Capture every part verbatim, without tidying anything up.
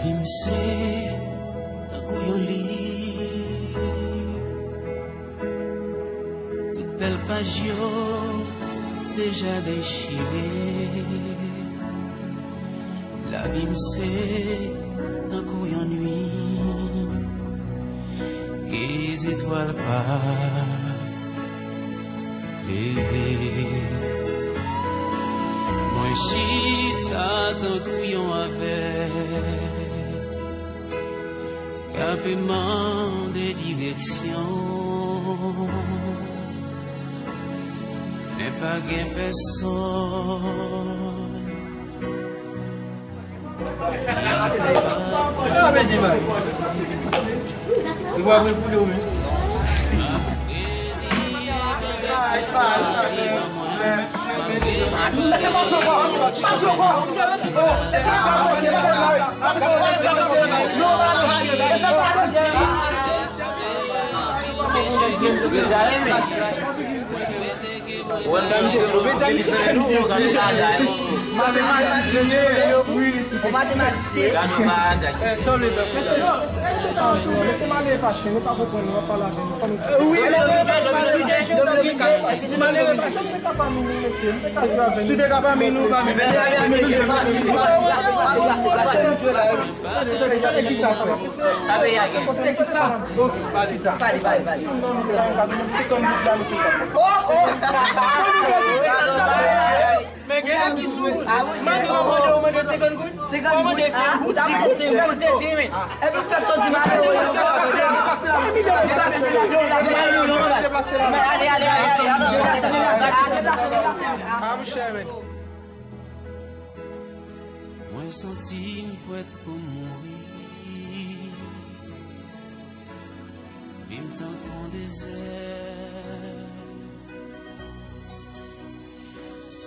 Lavi m se tankou yon liv. Tout bèl paj yo deja dechire. Lavi m se tankou yon nuit ke zetwal pa leve. Mwen chita tankou yon avèg k ape mande direksyon, men pa gen pèsòn. Men gen la ki sou wout. Mande w, mande w, mande w senkant goud. Senkant goud. Mande senkant goud. Ou ta mande senkant goud. Epi w fè sòti mande w. Ale, ale, ale, ale. Ah, monchè, men. Mwen santi m prèt pou m mouri. Vi m tankou yon dezè.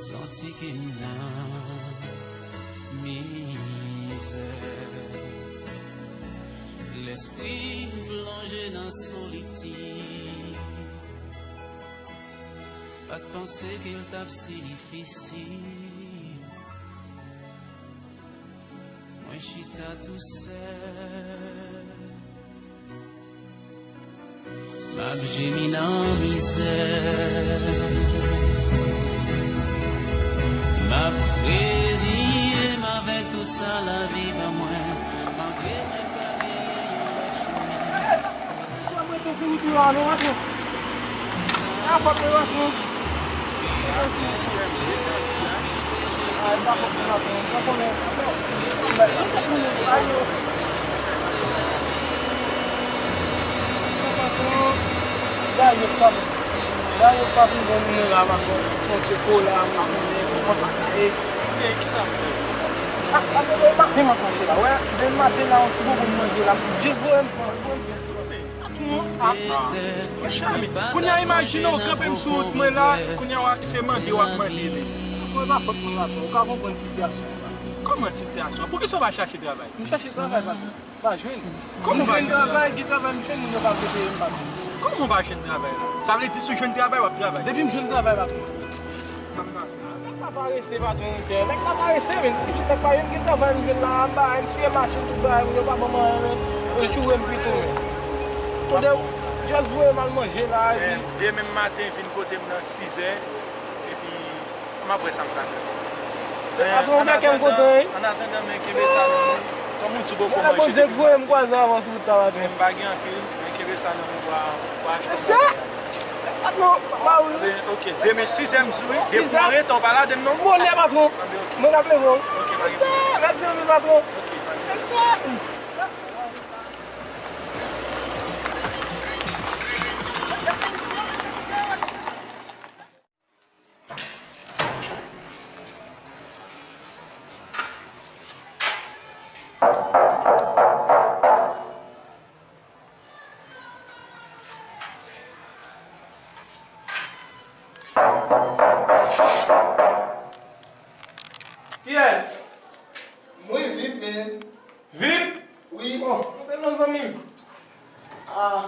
Santi ke m nan mizè. Lespri m plonje nan solitid. Pa t panse ke l t ap si difisil. Mwen chita tousèl. M ap jemi nan mizè. M ap reziye m avèk tout sa lavi ban mwen. Malgre mwen pa genyen yon lòt chimen. Mwen te sou wout la, non, patwon. A, fòk mwen rantre. Mwen te sou wout la. A, e pa fòk mwen rantre. Mwen konnen. Dayè, patwon. Dayè, pa vin. Dayè, pa vin bon, nou la, patwon. Fòk se kola, m pa konnen kòman sa ka ye. E, kisa m fè? A, a, demen maten m ap mache la. Wè, demen maten la, yon ti bonbon m manje la. Jis voye m pran, voye m pran. Patwon, a, a. Monchè, men, kounye a, imajine w kanpe m sou wout mwen la, kounye a, w ap se mande w ap mande li. Patwon, e pa fòt mwen, patwon. Ou ka konprann sitiyasyon an la. Kòman sitiyasyon? Poukisa w pa chache travay? M chache travay, patwon. M pa jwenn. Kòman w pa jwenn? M jwenn travay, gen travay m jwenn, moun yo pa vle peye m, patwon. Kòman w pa jwenn travay la? Sa vle di si w jwenn travay, w ap travay? Depi m jwenn travay, patwon. Nèg la parese, patwon, monchè. Nèg la parese, men. Se ki nèg la parese, m gen travay, m jwenn la, m ba, m siye machin, tout bagay, moun yo pa ban m anyen, men. Yo joure m pito, men. Tande, just voye m al manje la, epi demen maten, vin kote m nan sizè, epi m ap wè sa m ka fè. Se patwon, ou fè kè m kontan, wi. Annatandan, men kenbe sa nan men. Kòm ou di w poko manje depi. Bondye voye m kwaze avans wout sa, patwon. Men m pa gen anpil, men kenbe sa nan men pou a, pou achte. Mesye! Patwon, pa ou. Anben, ok, demen sizè m di w, wi. Depi w rete, w pa la demen non. Bonè, patwon. Anben, ok. Mwen k ap leve w. Ok, pa gen pwoblèm. Mèsi anpil, patwon. Ok, pa gen pwoblèm. Kiyès? Mwen, Vip, men. Vip? Wi. Oh, monte non, zanmi m. Ah.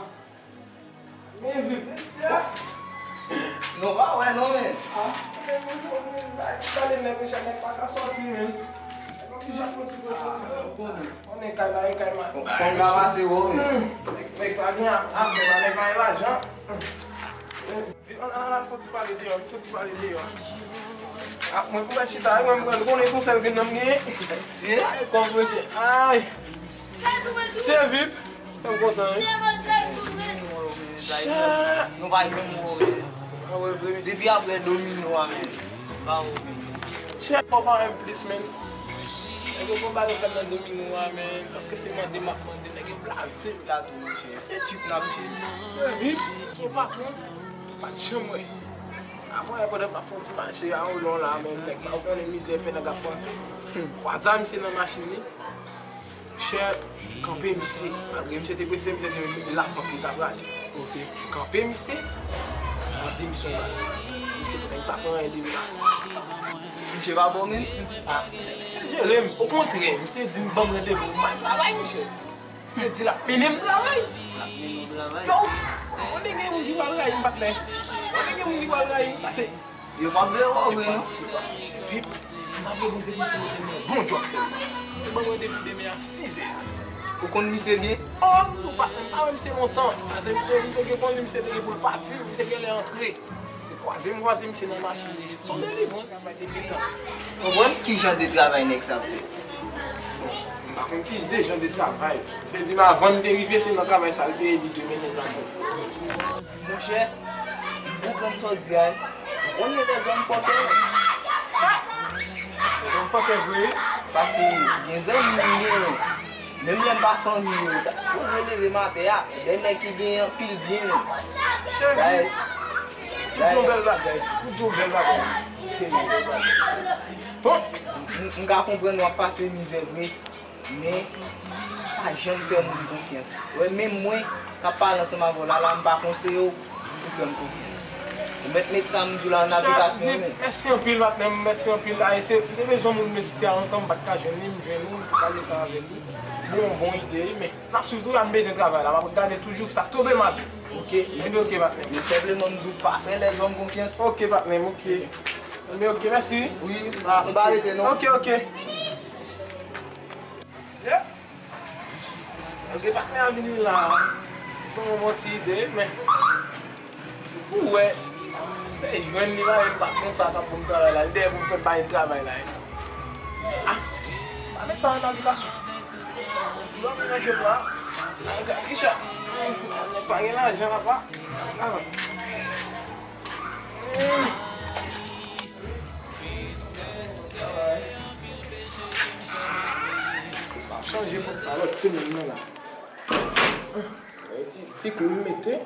Men Vip, mesye. Nou pa wè non, men. Ah, men mwen, mwen, mwen, gade nèg, men, nèg pa ka sòti, men. Konnen kay la, e kay ma. Fò n ka pase wè w, men. Nèg, nèg pa gen afè la, nèg pa gen lajan. Vin, ann, ann, ann fè ti pale deyò, fè ti pale deyò. Ah, mwen, mwen chita, mwen, mwen konnen se yon sèl grenn nan m genyen. Ay, kòm mwen, ay. Se vip. Fè m kontan, wi. Chat! Nou pa jwenn move. Ah, wè, vre, mesye. Depi apre domino a, men. M pa wè w, men. Chat, fò pa wè m plis, men. Nèg yo gon bagay fè m nan domino a, men. Paske se mande m ap mande, nèg yo blaze m la tou, monchè. Se tip n ap tchil. Se vip, se yon patwon. Pa t janm wè. Avan yè pandan m t ap fè yon ti mache a Olon la, men nèg pa konnen mizè fè nèg ap panse. Kwaze a misye nan machin li. Monchè, kanpe misye. Malgre misye te prese, misye te mete lapant li ta prale. Ok. Kanpe misye, mande misye yon bagay. Misye pa t ap pran anyen de m la. Misye pa bon menm? Ah, misye, misye jere m. Okontrè, misye di m ban m randevou pou m al travay, monchè. Se di l ap mennen m travay. L ap mennen w travay. Yo, konnen gen moun ki pral rayi m, patnè. Konnen gen moun ki pral rayi m, pase. Yo pa vle wè w vre, non. Vip, m ta vle Bondye pou misye mete m nan bon djòb sèlman. Misye ban m randevou demen a sizè. Ou konn misye byen? Oh, nou patnè, m pa wè misye lontan. Pase misye, m te gen konn li, misye te gen pou l pati, misye genlè antre. Li kwaze m, kwaze misye nan machin li. Se yon delivrans. Konprann? Ki jan de travay nèg sa ap fè? Bon, m pa konn ki de jan de travay. Se di m avan m te rive, se nan travay sa l te ye, li te mennen m ladan. Monchè, m konprann sa w di a, wi. Ou konn gen de zòm fòkè. De zòm fòkè vre. Paske gen zanmi m genyen. Menm lè m pa fanmi yo, yo ta sipoze leve m atè a. De nèg ki gen anpil byen menm. Cheri, ou di yon bèl bagay. Ou di yon bèl bagay. Bon, m, m ka konprann w ap pase mizè vre, men pa janm fè moun konfyans. Wè, menm mwen k ap pale ansanm avè w la, la, m pa konseye w pou fè m konfyans. Ou mèt met sa m di w la an aplikasyon, men. Mèsi anpil, patnè m, mèsi anpil. Ayisyen, m te bezwen moun mesye a lontan, m pa t ka jwenn li, m jwenn ou, m te pale sa avè li. Bon, bon ide, wi, men n ap swiv tou, m bezwen travay la, m ap gade toujou, sa tonbe m a di w. Ok. Ebyen, ok, patnè m. Men senpleman, m di w pa fè lèzòm konfyans. Ok, patnè m, ok. Ebyen, ok, mèsi. Wi, m pa, m pa rete, non. Ok, ok. Yeah. Ok, patnè a vini la. Bon, bon ti ide, men. Ou wè, se jwenn li la, e pa konsa k ap ban m travay la. Li dèyè pou m fè bay travay la. Ah, pa met sa an aplikasyon. Ti dòmi nan je m la. Al gad, Richard. Nèg pa gen lajan, papa. Ah. M ap chanje pòt sa lòt semèn nan la. Ti, ti klou m mete.